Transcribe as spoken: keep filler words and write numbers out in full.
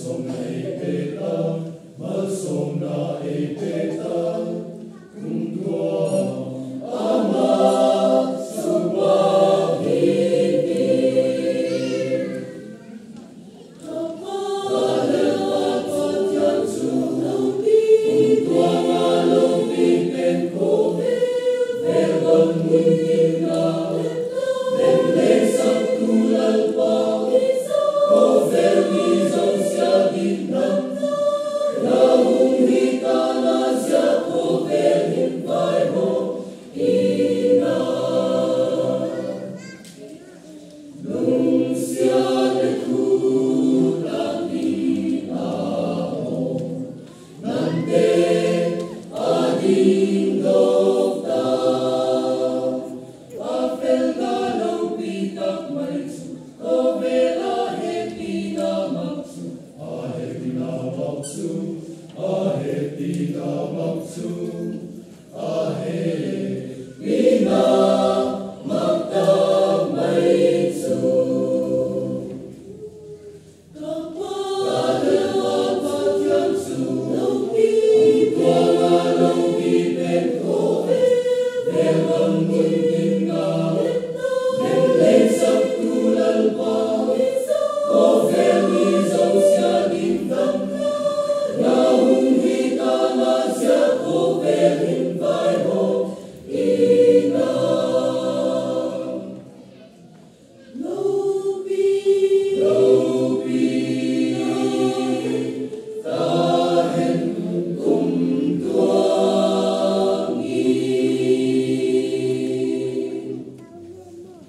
ei pe ta, malsawmna ei pe ta, kumtuang ama Lalpa Pathian chu, kumtuang a lopi pen khawvel, vel bang mun tin a, vel lei saktu Lalpa, khawvel mi zosia ding dam, la hung hi ta na zia khawvel hin vaihawm in a. Lungsiat leh thu tak in a, nante a ding dawk ta. A felna lopi tak mai chu, khawvel a hepina mak chu, a hepina mak chu, a hepina mak chu, a he